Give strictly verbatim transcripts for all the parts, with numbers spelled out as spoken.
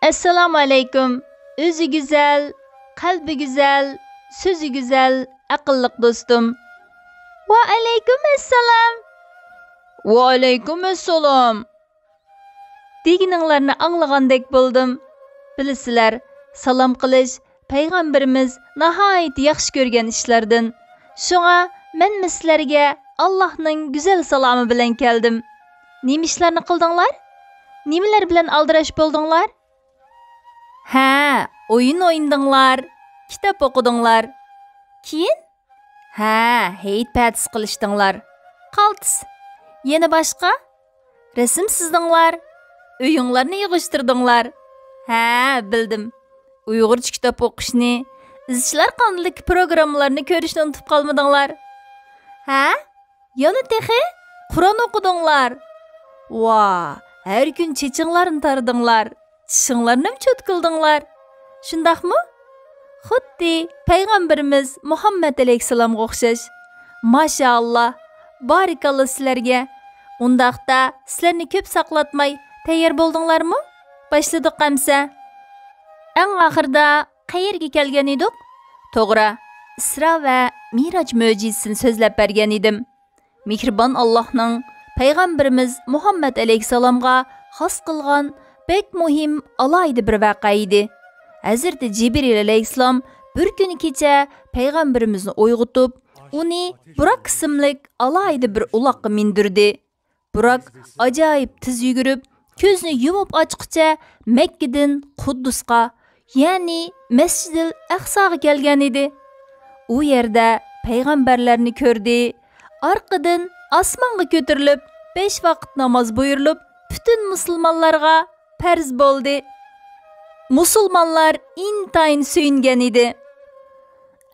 ئەسسالامۇ ئەلەيكۇم. ئۆزى گۈزەل، قەلبى گۈزەل، سۆزى گۈزەل، ئەقىللىق دوستۇم. ۋەئەلەيكۇم ئەسسالام. ۋەئەلەيكۇم ئەسسالام. دېگىنىڭلارنى ئاڭلىغاندەك بولدۇم. بىلىسىلەر، سالام قىلىش پەيغەمبىرىمىز ناھايىتى ياخشى كۆرگەن ئىشلاردىن. شۇڭا مەنمۇ سىلەرگە ئاللاھنىڭ گۈزەل سالامى بىلەن كەلدىم. نېمە ئىشلارنى قىلدىڭلار؟ نېمىلەر بىلەن ئالدىراش بولدۇڭلار؟ ھە، ئويۇن ئوينىدىڭلار، كىتاب ئوقۇدۇڭلار. كېيىن؟ ھە، ھېيت پەتىسى قىلىشتىڭلار. قالتىس. يەنە باشقا؟ رەسىم سىزدىڭلار، ئۆيۈڭلارنى يىغىشتۇردۇڭلار. ھە، بىلدىم. ئۇيغۇرچە كىتاب ئوقۇشنى، ئىزچىلار قانىلىدىكى پروگراممىلارنى كۆرۈشنى ئۇنتۇپ قالمىدىڭلار. ھە؟ يەنە تېخى قۇرئان ئوقۇدۇڭلار. ۋا، ھەر كۈن چېچىڭلارنى تارىدىڭلار، چىشىڭلارنىمۇ چوتكىلىدىڭلار. شۇنداقمۇ؟ خۇددى پەيغەمبىرىمىز مۇھەممەد ئەلەيھىسسالامغا ئوخشاش. ماشائاللا، بارىكاللا سىلەرگە. ئۇنداقتا سىلەرنى كۆپ ساقلاتماي، تەييار بولدۇڭلارمۇ؟ باشلىدۇق ئەمسە. ئەڭ ئاخىرىدا قەيەرگە كەلگەن ئىدۇق؟ توغرا، ئىسرا ۋە مىراج مۆجىزىسىنى سۆزلەپ بەرگەن ئىدىم. مېھرىبان ئاللاھنىڭ پەيغەمبىرىمىز مۇھەممەد ئەلەيھىسسالامغا خاس قىلغان بەك مۇھىم ئالاھىدە بىر ۋەقە ئىدى. ھەزرىتى جىبرىل ئەلەيھىسسالام بىر كۈنى كېچە پەيغەمبىرىمىزنى ئويغىتىپ، ئۇنى بۇراق ئىسىملىك ئالاھىدە بىر ئۇلاققا مىندۈردى. بۇراق ئاجايىپ تېز يۈگۈرۈپ، كۆزنى يۇمۇپ ئاچقۇچە مەككىدىن قۇددۇسقا، يەنى مەسجىدىل ئەقساغا كەلگەن ئىدى. ئۇ يەردە پەيغەمبەرلەرنى كۆردى. ئارقىدىن ئاسمانغا كۆتۈرۈلۈپ، بەش ۋاقىت ناماز بۇيرۇلۇپ، پۈتۈن مۇسۇلمانلارغا پەرز بولدى. مۇسۇلمانلار ئىنتايىن سۆيۈنگەن ئىدى.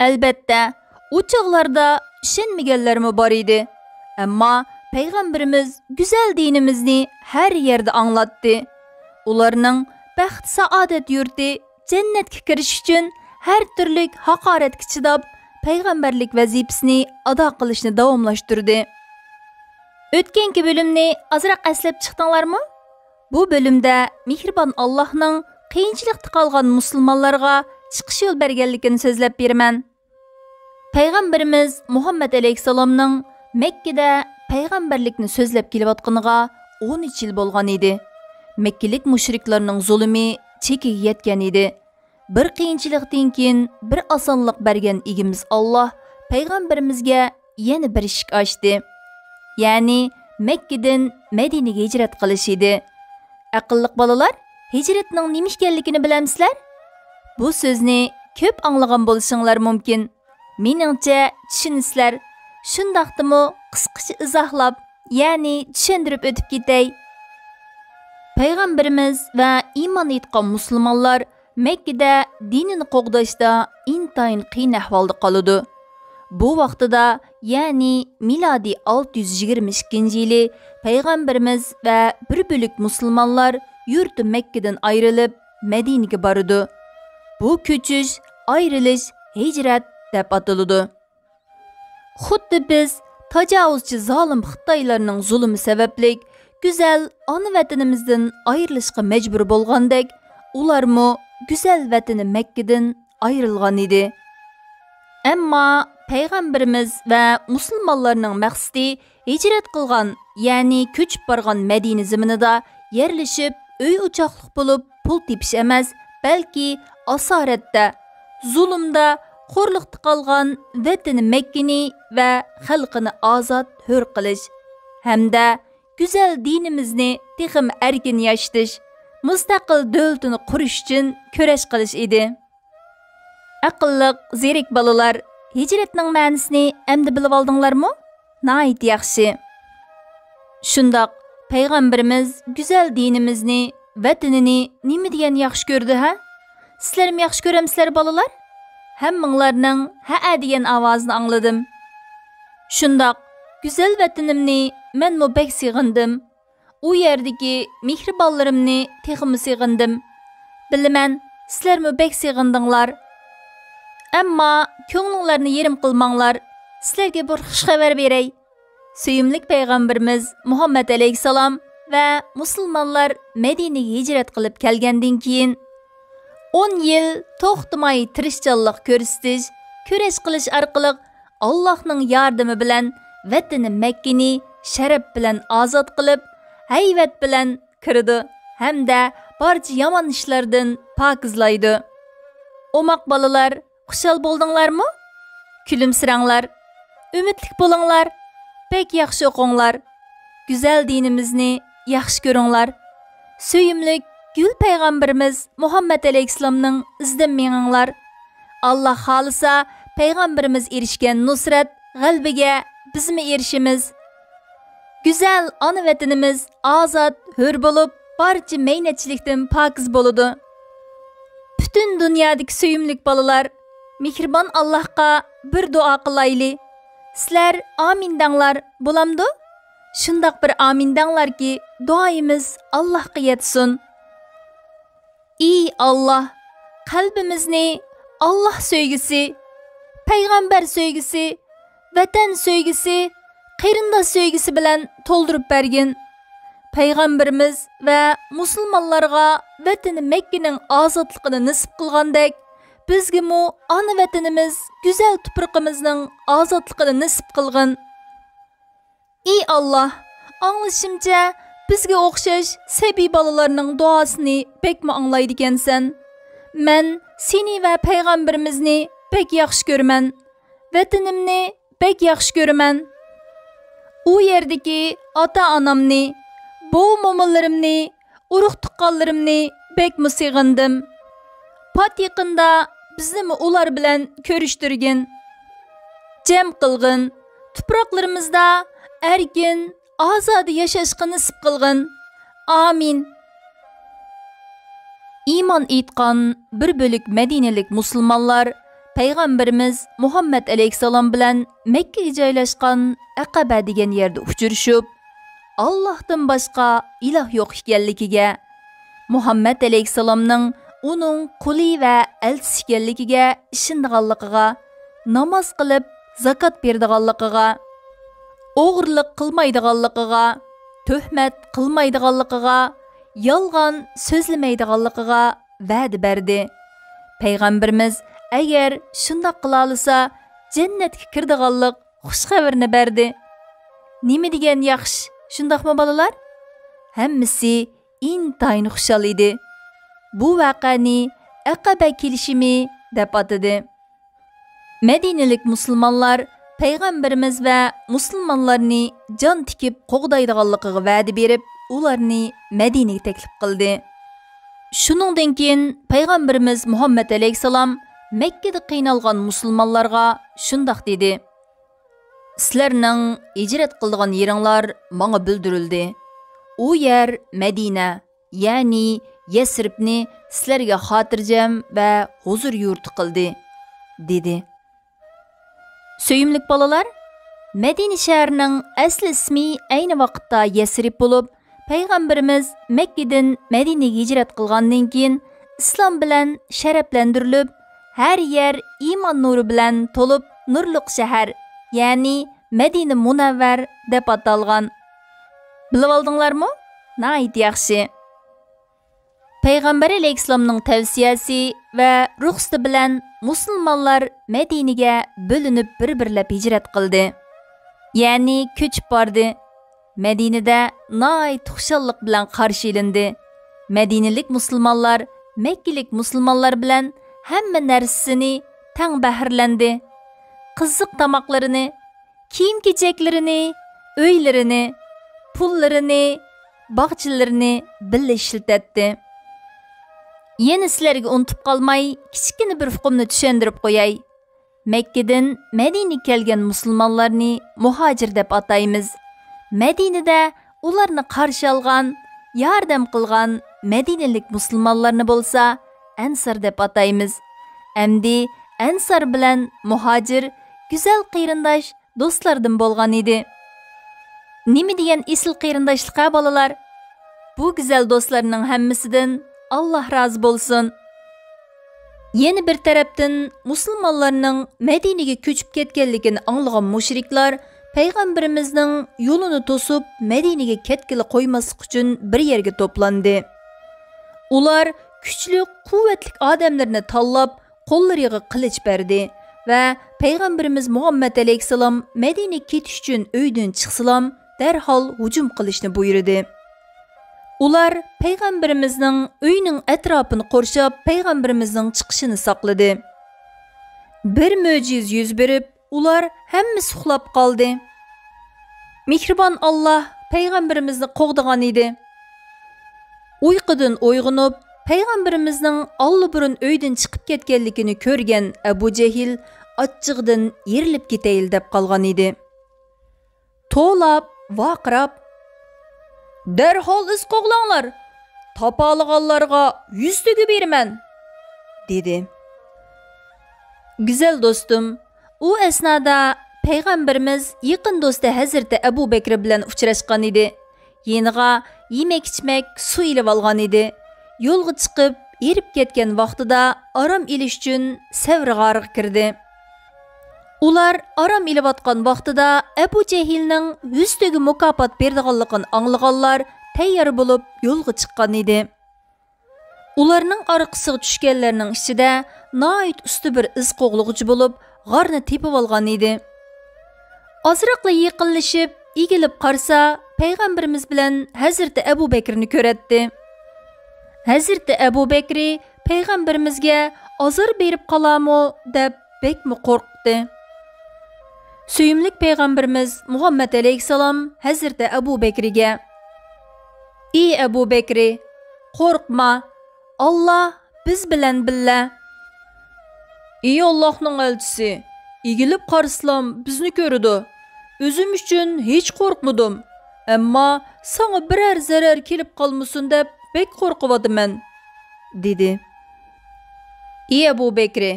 ئەلبەتتە، ئۇ چاغلاردا ئىشەنمىگەنلەرمۇ بار ئىدى. ئەمما پەيغەمبىرىمىز گۈزەل دىنىمىزنى ھەر يەردە ئاڭلاتتى. ئۇلارنىڭ بەخت-سائادەت يۇرتى جەننەتكە كىرىش ئۈچۈن ھەر تۈرلۈك ھاقارەتكە چىداپ، پەيغەمبەرلىك ۋەزىپىسىنى ئادا قىلىشنى داۋاملاشتۇردى. ئۆتكەنكى بۆلۈمنى ئازراق ئەسلەپ چىقتىڭلارمۇ؟ بۇ بۆلۈمدە مېھرىبان ئاللاھنىڭ قىيىنچىلىقتا قالغان مۇسۇلمانلارغا چىقىش يول بەرگەنلىكىنى سۆزلەپ بېرىمەن. پەيغەمبىرىمىز مۇھەممەد ئەلەيھىسسالامنىڭ مەككىدە پەيغەمبەرلىكنى سۆزلەپ كېلىۋاتقىنىغا ئون ئۈچ يىل بولغان ئىدى. مەككىلىك مۇشرىكلارنىڭ زۇلۇمى چېكىگە يەتكەن ئىدى. بىر قىيىنچىلىقتىن كېيىن بىر ئاسانلىق بەرگەن ئىگىمىز ئاللاھ پەيغەمبىرىمىزگە يەنە بىر ئىشىك ئاچتى. يەنى مەككىدىن مەدىنىگە ھىجرەت قىلىش ئىدى. ئەقىللىق بالىلار، ھىجرەتنىڭ نېمە ئىكەنلىكىنى بىلەمسىلەر؟ بۇ سۆزنى كۆپ ئاڭلىغان بولۇشۇڭلار مۇمكىن. مېنىڭچە، چۈشىنىسىلەر. شۇنداقتىمۇ قىسقىچە ئىزاھلاپ، يەنى چۈشەندۈرۈپ ئۆتۈپ كېتەي. پەيغەمبىرىمىز ۋە ئىمان ئېيتقان مۇسۇلمانلار مەككىدە دىنىنى قوغداشتا ئىنتايىن قىيىن ئەھۋالدا قالىدۇ. بۇ ۋاقتىدا، يەنى مىلادىي ئالتە يۈز يىگىرمە ئىككىنچى يىلى پەيغەمبىرىمىز ۋە بىر بۆلەك مۇسۇلمانلار يۇرتى مەككىدىن ئايرىلىپ، مەدىنىگە بارىدۇ. بۇ كۆچۈش، ئايرىلىش، ھىجرەت دەپ ئاتىلىدۇ. خۇددى بىز تاجاۋۇزچى زالىم خىتايلارنىڭ زۇلۇمى سەۋەبلىك گۈزەل ئانا ۋەتىنىمىزدىن ئايرىلىشقا مەجبۇر بولغاندەك، ئۇلارمۇ گۈزەل ۋەتىنى مەككىدىن ئايرىلغان ئىدى. ئەمما پەيغەمبىرىمىز ۋە مۇسۇلمانلارنىڭ مەقسىتى ھىجرەت قىلغان، يەنى كۆچۈپ بارغان مەدىنە زېمىنىدا يەرلىشىپ، ئۆي ئوچاقلىق بولۇپ پۇل تېپىش ئەمەس، بەلكى ئاسارەتتە، زۇلۇمدا، خورلۇقتا قالغان ۋەتىنى مەككىنى ۋە خەلقىنى ئازاد، ھۆر قىلىش ھەمدە گۈزەل دىنىمىزنى تېخىمۇ ئەركىن ياشىتىش، مۇستەقىل دۆلىتىنى قۇرۇش ئۈچۈن كۈرەش قىلىش ئىدى. ئەقىللىق، زېرەك بالىلار، ھىجرەتنىڭ مەنىسىنى ئەمدى بىلىۋالدىڭلارمۇ؟ ناھايىتى ياخشى. شۇنداق، پەيغەمبىرىمىز گۈزەل دىنىمىزنى، ۋەتىنىنى نېمە دېگەن ياخشى كۆردى، ھە؟ سىلەرمۇ ياخشى كۆرەمسىلەر، بالىلار؟ ھەممىڭلارنىڭ ھەئە دېگەن ئاۋازىنى ئاڭلىدىم. شۇنداق، گۈزەل ۋەتىنىمنى مەنمۇ بەك سېغىندىم. ئۇ يەردىكى مېھرىبانلىرىمنى تېخىمۇ سېغىندىم. بىلىمەن، سىلەرمۇ بەك سېغىندىڭلار. ئەمما كۆڭلۈڭلارنى يېرىم قىلماڭلار. سىلەرگە بىر خۇش خەۋەر بېرەي. سۆيۈملۈك پەيغەمبىرىمىز مۇھەممەد ئەلەيھىسسالام ۋە مۇسۇلمانلار مەدىنىگە ھىجرەت قىلىپ كەلگەندىن كېيىن، ئون يىل توختىماي تىرىشچانلىق كۆرسىتىش، كۈرەش قىلىش ئارقىلىق ئاللاھنىڭ ياردىمى بىلەن ۋەتىنى مەككىنى شەرەپ بىلەن ئازاد قىلىپ، ھەيۋەت بىلەن كىرىدۇ ھەمدە بارچە يامان ئىشلاردىن پاكىزلايدۇ. ئوماق بالىلار، خۇشال بولدۇڭلارمۇ؟ كۈلۈمسىرەڭلار، ئۈمىدلىك بولۇڭلار، بەك ياخشى ئوقۇڭلار. گۈزەل دىنىمىزنى ياخشى كۆرۈڭلار. سۆيۈملۈك گۈل پەيغەمبىرىمىز مۇھەممەد ئەلەيھىسسالامنىڭ ئىزىدىن مېڭىڭلار. ئاللا خالىسا، پەيغەمبىرىمىز ئېرىشكەن نۇسرەت، غەلىبىگە بىزمۇ ئېرىشىمىز. گۈزەل ئانا ۋەتىنىمىز ئازاد، ھۆر بولۇپ، بارچە مەينەتچىلىكتىن پاكىز بولىدۇ. پۈتۈن دۇنيادىكى سۆيۈملۈك بالىلار، مېھرىبان ئاللاھقا بىر دۇئا قىلايلى. سىلەر ئامىن دەڭلار، بولامدۇ؟ شۇنداق بىر ئامىن دەڭلاركى، دۇئايىمىز ئاللاھقا يەتسۇن. ئى ئاللاھ، قەلبىمىزنى ئاللاھ سۆيگۈسى، پەيغەمبەر سۆيگۈسى، ۋەتەن سۆيگۈسى، قېرىنداش سۆيگۈسى بىلەن تولدۇرۇپ بەرگىن. پەيغەمبىرىمىز ۋە مۇسۇلمانلارغا ۋەتىنى مەككىنىڭ ئازادلىقىنى نېسىپ قىلغاندەك، بىزگىمۇ ئانا ۋەتىنىمىز، گۈزەل تۇپرىقىمىزنىڭ ئازادلىقىنى نېسىپ قىلغىن. ئى ئاللاھ، ئاڭلىشىمچە، بىزگە ئوخشاش سەبىي بالىلارنىڭ دۇئاسىنى بەكمۇ ئاڭلايدىكەنسەن. مەن سېنى ۋە پەيغەمبىرىمىزنى بەك ياخشى كۆرىمەن. ۋەتىنىمنى بەك ياخشى كۆرىمەن. ئۇ يەردىكى ئاتا-ئانامنى، بوۋا-مومىلىرىمنى، ئۇرۇق-تۇغقانلىرىمنى بەكمۇ سېغىندىم. پات يېقىندا بىزنىمۇ ئۇلار بىلەن كۆرۈشتۈرگىن. جەم قىلغىن. تۇپراقلىرىمىزدا ئەركىن، ئازادە ياشاشقا نېسىپ قىلغىن. ئامىن. ئىمان ئېيتقان بىر بۆلەك مەدىنىلىك مۇسۇلمانلار پەيغەمبىرىمىز مۇھەممەد ئەلەيھىسسالام بىلەن مەككىگە جايلاشقان ئەقەبە دېگەن يەردە ئۇچرىشىپ، ئاللاھتىن باشقا ئىلاھ يوق ئىكەنلىكىگە، مۇھەممەد ئەلەيھىسسالامنىڭ ئۇنىڭ قۇلى ۋە ئەلچىسى ئىكەنلىكىگە ئىشىنىدىغانلىقىغا، ناماز قىلىپ زاكات بېرىدىغانلىقىغا، ئوغرىلىق قىلمايدىغانلىقىغا، تۆھمەت قىلمايدىغانلىقىغا، يالغان سۆزلىمەيدىغانلىقىغا ۋەدە بەردى. پەيغەمبىرىمىز ئەگەر شۇنداق قىلالىسا، جەننەتكە كىرىدىغانلىق خۇش خەۋىرىنى بەردى. نېمە دېگەن ياخشى، شۇنداقمۇ بالىلار؟ ھەممىسى ئىنتايىن خۇشال ئىدى. بۇ ۋەقەنى ئەقەبە كېلىشىمى دەپ ئاتىدى. مەدىنىلىك مۇسۇلمانلار پەيغەمبىرىمىز ۋە مۇسۇلمانلارنى جان تىكىپ قوغدايدىغانلىقىغا ۋەدە بېرىپ، ئۇلارنى مەدىنىگە تەكلىپ قىلدى. شۇنىڭدىن كېيىن پەيغەمبىرىمىز مۇھەممەد ئەلەيھىسسالام مەككىدە قىينالغان مۇسۇلمانلارغا شۇنداق دېدى: سىلەرنىڭ ھىجرەت قىلىدىغان يېرىڭلار ماڭا بىلدۈرۈلدى. ئۇ يەر مەدىنە، يەنى يەسرىبنى سىلەرگە خاتىرجەم ۋە ھۇزۇر يۇرتى قىلدى، دېدى. سۆيۈملۈك بالىلار، مەدىنە شەھىرىنىڭ ئەسلى ئىسمى ئەينى ۋاقىتتا يەسرىب بولۇپ، پەيغەمبىرىمىز مەككىدىن مەدىنىگە ھىجرەت قىلغاندىن كېيىن، ئىسلام بىلەن شەرەپلەندۈرۈلۈپ، ھەر يەر ئىمان نۇرى بىلەن تولۇپ، نۇرلۇق شەھەر، يەنى مەدىنە مۇنەۋۋەر دەپ ئاتالغان. بىلىۋالدىڭلارمۇ؟ ناھايىتى ياخشى. پەيغەمبەر ئەلەيھىسسالامنىڭ تەۋسىيەسى ۋە رۇخسىتى بىلەن مۇسۇلمانلار مەدىنىگە بۆلۈنۈپ بىر-بىرلەپ ھىجرەت قىلدى. يەنى كۆچۈپ باردى. مەدىنىدە ناھايىتى خۇشاللىق بىلەن قارشى ئېلىندى. مەدىنىلىك مۇسۇلمانلار مەككىلىك مۇسۇلمانلار بىلەن ھەممە نەرسىسىنى تەڭ بەھرىلەندى. قىزىق تاماقلىرىنى، كىيىم-كېچەكلىرىنى، ئۆيلىرىنى، پۇللىرىنى، باغچىلىرىنى بىللە ئىشلىتەتتى. يەنە سىلەرگە ئۇنتۇپ قالماي، كىچىككىنە بىر ئۇقۇمنى چۈشەندۈرۈپ قوياي. مەككىدىن مەدىنىگە كەلگەن مۇسۇلمانلارنى مۇھاجىر دەپ ئاتايمىز. مەدىنىدە ئۇلارنى قارشى ئالغان، ياردەم قىلغان مەدىنىلىك مۇسۇلمانلارنى بولسا ئەنسار دەپ ئاتايمىز. ئەمدى ئەنسار بىلەن مۇھاجىر گۈزەل قېرىنداش دوستلاردىن بولغان ئىدى. نېمە دېگەن ئېسىل قېرىنداشلىق ھە، بالىلار؟ بۇ گۈزەل دوستلارنىڭ ھەممىسىدىن ئاللا رازى بولسۇن. يەنە بىر تەرەپتىن، مۇسۇلمانلارنىڭ مەدىنىگە كۆچۈپ كەتكەنلىكىنى ئاڭلىغان مۇشرىكلار پەيغەمبىرىمىزنىڭ يولىنى توسۇپ، مەدىنىگە كەتكىلى قويماسلىق ئۈچۈن بىر يەرگە توپلاندى. ئۇلار كۈچلۈك، قۇۋۋەتلىك ئادەملىرىنى تاللاپ، قوللىرىغا قىلىچ بەردى ۋە پەيغەمبىرىمىز مۇھەممەد ئەلەيھىسسالام مەدىنىگە كېتىش ئۈچۈن ئۆيدىن چىقسىلام، دەرھال ھۇجۇم قىلىشنى بۇيرۇدى. ئۇلار پەيغەمبىرىمىزنىڭ ئۆيىنىڭ ئەتراپىنى قورشاپ، پەيغەمبىرىمىزنىڭ چىقىشىنى ساقلىدى. بىر مۆجىزە يۈز بېرىپ، ئۇلار ھەممىسى ئۇخلاپ قالدى. مېھرىبان ئاللاھ پەيغەمبىرىمىزنى قوغدىغان ئىدى. ئۇيقۇدىن ئويغىنىپ، پەيغەمبىرىمىزنىڭ ئاللىبۇرۇن ئۆيدىن چىقىپ كەتكەنلىكىنى كۆرگەن ئەبۇ جەھىل ئاچچىقىدىن يېرىلىپ كېتەيلى دەپ قالغان ئىدى. توۋلاپ، ۋارقىراپ، «دەرھال ئىز قوغلاڭلار! تاپالىغانلارغا يۈز تۆگە بېرىمەن!» دېدى. گۈزەل دوستۇم، ئۇ ئەسنادا پەيغەمبىرىمىز يېقىن دوستى ھەزرىتى ئەبۇ بەكرى بىلەن ئۇچراشقان ئىدى. يېنىغا يېمەك-ئىچمەك، سۇ ئېلىۋالغان ئىدى. يولغا چىقىپ، ھېرىپ كەتكەن ۋاقتىدا ئارام ئېلىش ئۈچۈن سەۋر غارىغا كىردى. ئۇلار ئارام ئېلىۋاتقان ۋاقتىدا ئەبۇ جەھىلنىڭ يۈز تۆگە مۇكاپات بېرىدىغانلىقىنى ئاڭلىغانلار تەييار بولۇپ يولغا چىققان ئىدى. ئۇلارنىڭ ئارقىسىغا چۈشكەنلەرنىڭ ئىچىدە ناھايىتى ئۇستا بىر ئىز قوغلىغۇچى بولۇپ، غارنى تېپىۋالغان ئىدى. ئازراقلا يېقىنلىشىپ، ئېگىلىپ قارىسا، پەيغەمبىرىمىز بىلەن ھەزرىتى ئەبۇ بەكرىنى كۆرەتتى. ھەزرىتى ئەبۇ بەكرى پەيغەمبىرىمىزگە ئازار بېرىپ قالارمۇ دەپ بەكمۇ قورقتى. سۆيۈملۈك پەيغەمبىرىمىز مۇھەممەد ئەلەيھىسسالام ھەزرىتى ئەبۇ بەكرىگە، «ئى ئەبۇ بەكرى، قورقما، ئاللا بىز بىلەن بىللە.» «ئى ئاللاھنىڭ ئەلچىسى، ئېگىلىپ قارىسىلام بىزنى كۆرىدۇ. ئۆزۈم ئۈچۈن ھېچ قورقمىدىم. ئەمما ساڭا بىرەر زەرەر كېلىپ قالمىسۇن دەپ بەك قورقۇۋاتىمەن.» دېدى. «ئى ئەبۇ بەكرى،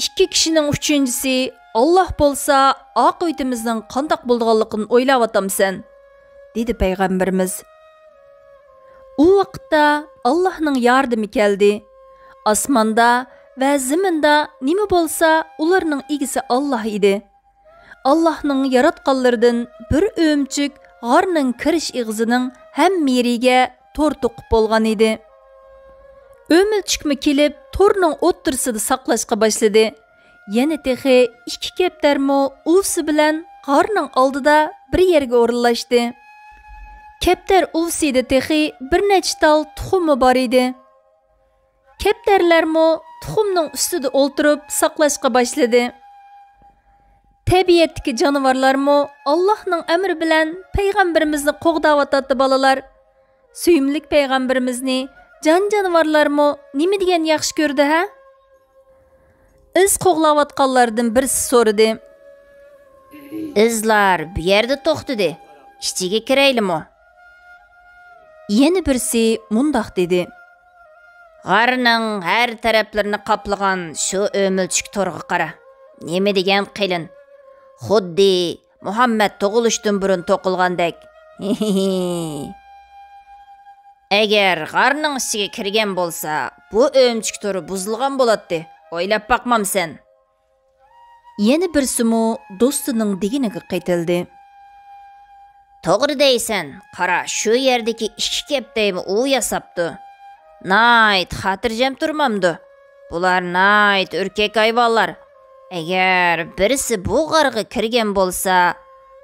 ئىككى كىشىنىڭ ئۈچىنچىسى ئاللاھ بولسا، ئاقىۋىتىمىزنىڭ قانداق بولىدىغانلىقىنى ئويلاۋاتامسەن؟» دېدى پەيغەمبىرىمىز. ئۇ ۋاقىتتا ئاللاھنىڭ ياردىمى كەلدى. ئاسماندا ۋە زېمىندا نېمە بولسا، ئۇلارنىڭ ئىگىسى ئاللاھ ئىدى. ئاللاھنىڭ ياراتقانلىرىدىن بىر ئۆمۈچۈك غارنىڭ كىرىش ئېغىزىنىڭ ھەممە يېرىگە تور توقۇپ بولغان ئىدى. ئۆمۈلچۈكمۇ كېلىپ، تورنىڭ ئوتتۇرىسىدا ساقلاشقا باشلىدى. يەنە تېخى ئىككى كەپتەرمۇ ئۇۋىسى بىلەن غارنىڭ ئالدىدا بىر يەرگە ئورۇنلاشتى. كەپتەر ئۇۋىسىدا تېخى بىر نەچچە تال تۇخۇممۇ بار ئىدى. كەپتەرلەرمۇ تۇخۇمنىڭ ئۈستىدە ئولتۇرۇپ ساقلاشقا باشلىدى. تەبىئەتتىكى جانىۋارلارمۇ ئاللاھنىڭ ئەمرى بىلەن پەيغەمبىرىمىزنى قوغداۋاتاتتى، بالىلار. سۆيۈملۈك پەيغەمبىرىمىزنى جان-جانىۋارلارمۇ نېمە دېگەن ياخشى كۆردى، ھە؟ ئىز قوغلاۋاتقانلاردىن بىرسى سورىدى. ئىزلار بۇ يەردە توختىدى. ئىچىگە كىرەيلىمۇ؟ يەنە بىرسى مۇنداق دېدى. غارنىڭ ھەر تەرەپلىرىنى قاپلىغان شۇ ئۆمۈلچۈك تورغا قارا. نېمە دېگەن قېلىن. خۇددى مۇھەممەد تۇغۇلۇشتىن بۇرۇن توقۇلغاندەك. ئەگەر غارنىڭ ئىچىگە كىرگەن بولسا، بۇ ئۆمۈچۈك تورى بۇزۇلغان بولاتتى. ئويلاپ باقمامسەن؟ يەنە بىرسىمۇ دوستىنىڭ دېگىنىگە قېتىلدى. توغرا دەيسەن، قارا، شۇ يەردىكى ئىككى كەپتەرمۇ ئۇ ياساپتۇ. ناھايىتى خاتىرجەم تۇرمامدۇ؟ بۇلار ناھايىتى ئۈركەك ھايۋانلار. ئەگەر بىرسى بۇ غارغا كىرگەن بولسا،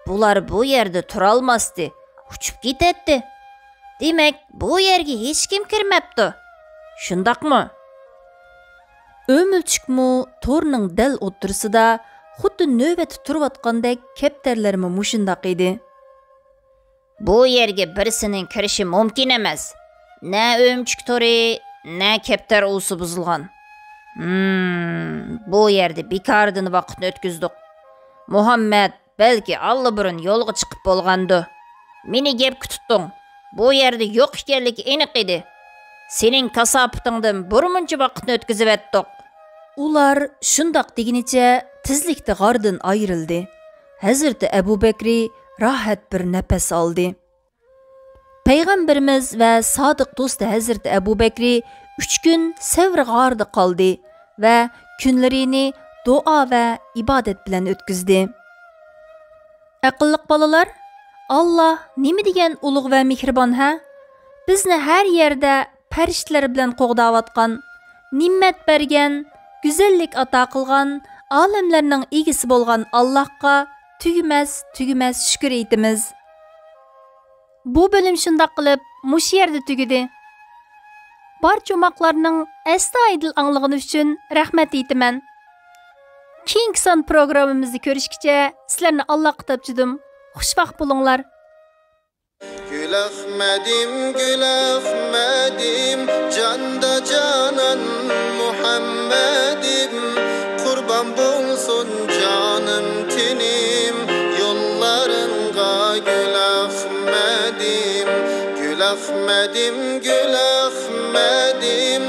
بۇلار بۇ يەردە تۇرالماستى، ئۇچۇپ كېتەتتى. دېمەك، بۇ يەرگە ھېچكىم كىرمەپتۇ. شۇنداقمۇ؟ ئۆمۈلچۈكمۇ تورنىڭ دەل ئوتتۇرىسىدا، خۇددى نۆۋەتتە تۇرۇۋاتقاندەك كەپتەرلەرمۇ مۇشۇنداق ئىدى. بۇ يەرگە بىرسىنىڭ كىرىشى مۇمكىن ئەمەس. نە ئۆمۈچۈك تورى، نە كەپتەر ئۇۋىسى بۇزۇلغان. ھىم، بۇ يەردە بىكاردىن ۋاقىتنى ئۆتكۈزدۇق. مۇھەممەد بەلكى ئاللىبۇرۇن يولغا چىقىپ بولغاندۇ. مېنى گەپكە تۇتتۇڭ. بۇ يەردە يوق ئىكەنلىكى ئېنىق ئىدى. سېنىڭ كاساپىتىڭدىن بىرمۇنچە ۋاقىتنى ئۆتكۈزۈۋەتتۇق. ئۇلار شۇنداق دېگىنىچە تېزلىكتە غاردىن ئايرىلدى. ھەزرىتى ئەبۇ بەكرى راھەت بىر نەپەس ئالدى. پەيغەمبىرىمىز ۋە سادىق دوستى ھەزرىتى ئەبۇ بەكرى ئۈچ كۈن سەۋر غارىدا قالدى ۋە كۈنلىرىنى دۇئا ۋە ئىبادەت بىلەن ئۆتكۈزدى. ئەقىللىق بالىلار، ئاللا نېمە دېگەن ئۇلۇغ ۋە مېھرىبان ھە؟ بىزنى ھەر يەردە پەرىشتىلەر بىلەن قوغداۋاتقان، نېمەت بەرگەن، گۈزەللىك ئاتا قىلغان، ئالەملەرنىڭ ئىگىسى بولغان ئاللاھقا تۈگىمەس، تۈگىمەس شۈكۈر ئېيتىمىز. بۇ بۆلۈم شۇنداق قىلىپ مۇشۇ يەردە تۈگىدى. بارچە ئوماقلارنىڭ ئەستايىدىل ئاڭلىغىنى ئۈچۈن رەھمەت ئېيتىمەن. كېيىنكى سان پروگراممىمىزدا كۆرۈشكىچە سىلەرنى ئاللاھقا تاپشۇردۇم. خۇشۋاق بولۇڭلار. گۈل ئەخمەدىم، گۈل ئەخمەدىم، جاندا جانان مۇھەممەدىم، قۇربان بولسۇن جانىم تېنىم يوللارىڭغا گۈل ئەخمەدىم، گۈل ئەخمەدىم، گۈل ئەخمەدىم.